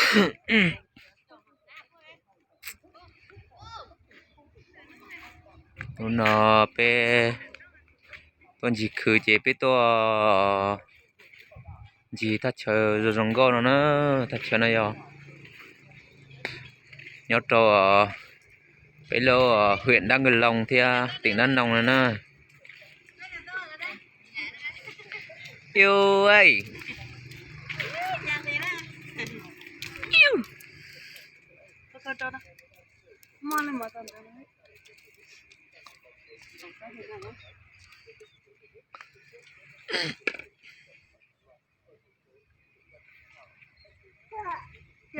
Hnub no peb tuaj ncig khw ces peb tuaj ncig thaj chaw zoo zoo nkauj no na. Thaj chaw no yog nyob rau peb lub huyện Đắk Gư Lông thiab tỉnh Đắk Nông no na. Iu,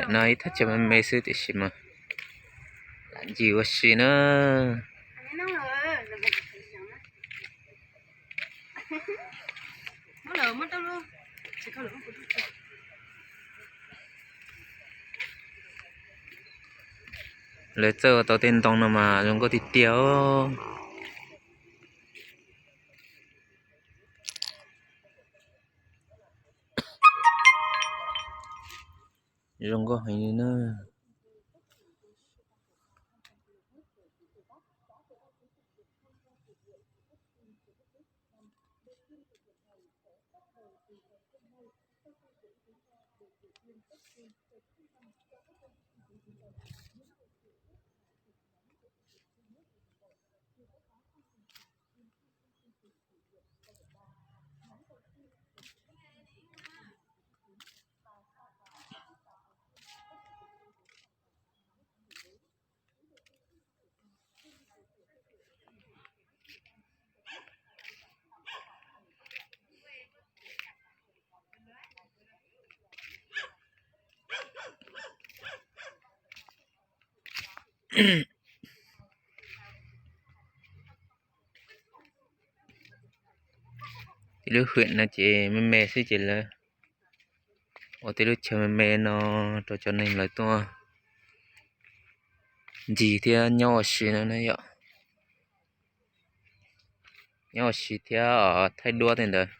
no ib thaj chaw me me xwb tiam sis mas lam ncig ua si na. Lawv txawj ua tau tej ntoo no mas zoo nkauj tiag tiag. Zoo nkauj heev li na. Tej lub huyện no ces me me xwb ces lawv ua tej lub chaw me me no rau cov neeg lawv tuaj ncig thiab nyob ua si no na yom. Nyob ua si thiab thaij duab tej ntawd.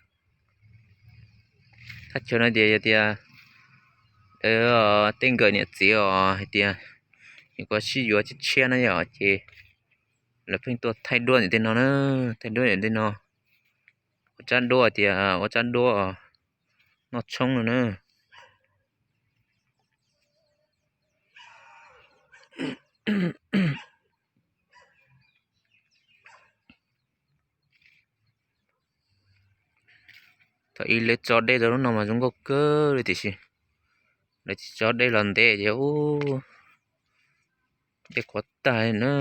Thaj chaw no ces yog tias tej nkawm niam txiv os hais tias nws kuj sib yuav tshiab tshiab na yom, ces lawv pheej tuaj thaij duab ntawm tej no na, thaij duab ntawm tej no. Ua tsab duab tias ua tsab duab noj tshoob no na. Thaum ub lawv tso dej rau lub no mas zoo nkauj kawg li tiam sis lawv tsis tso dej los ntev ces ub, dej qhuav tag na.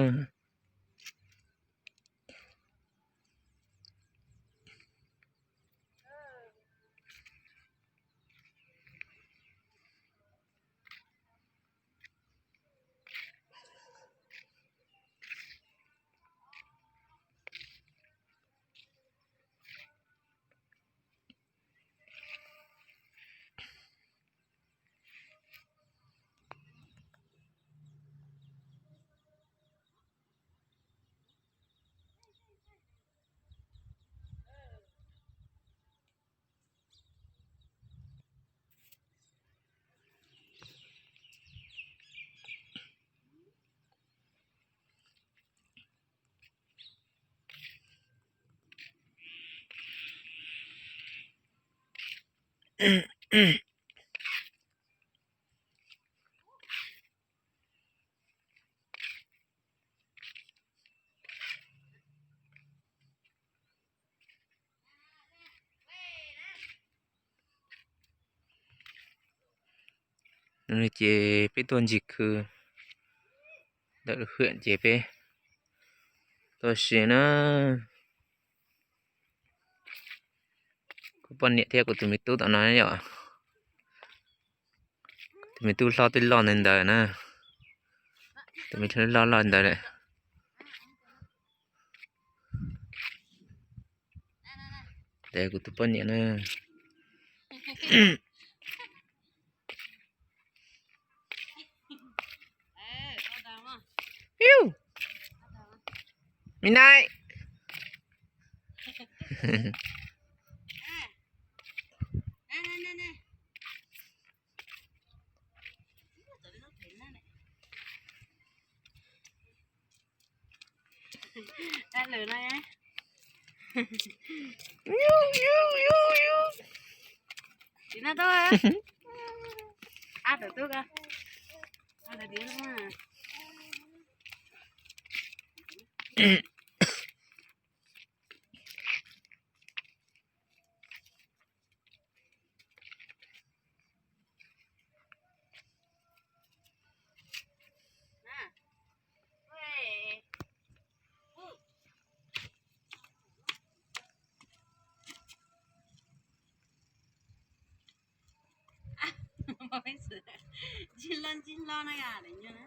Ces peb tuaj ncig khw ntawm lub hwm ces peb tuaj si na. Kuv poj niam thiab kuv tus me tub tom no yom. Tus me tub hlob twb loj ntawd ntawd na. Tus me tub hlob loj ntawd lawm. Tes kuv tus poj niam na. Mi nai. Dab lwm no. Tsis na tub. Ab tawm tub ko. Ntsig loj ntsig loj na yom, lawv nyob na.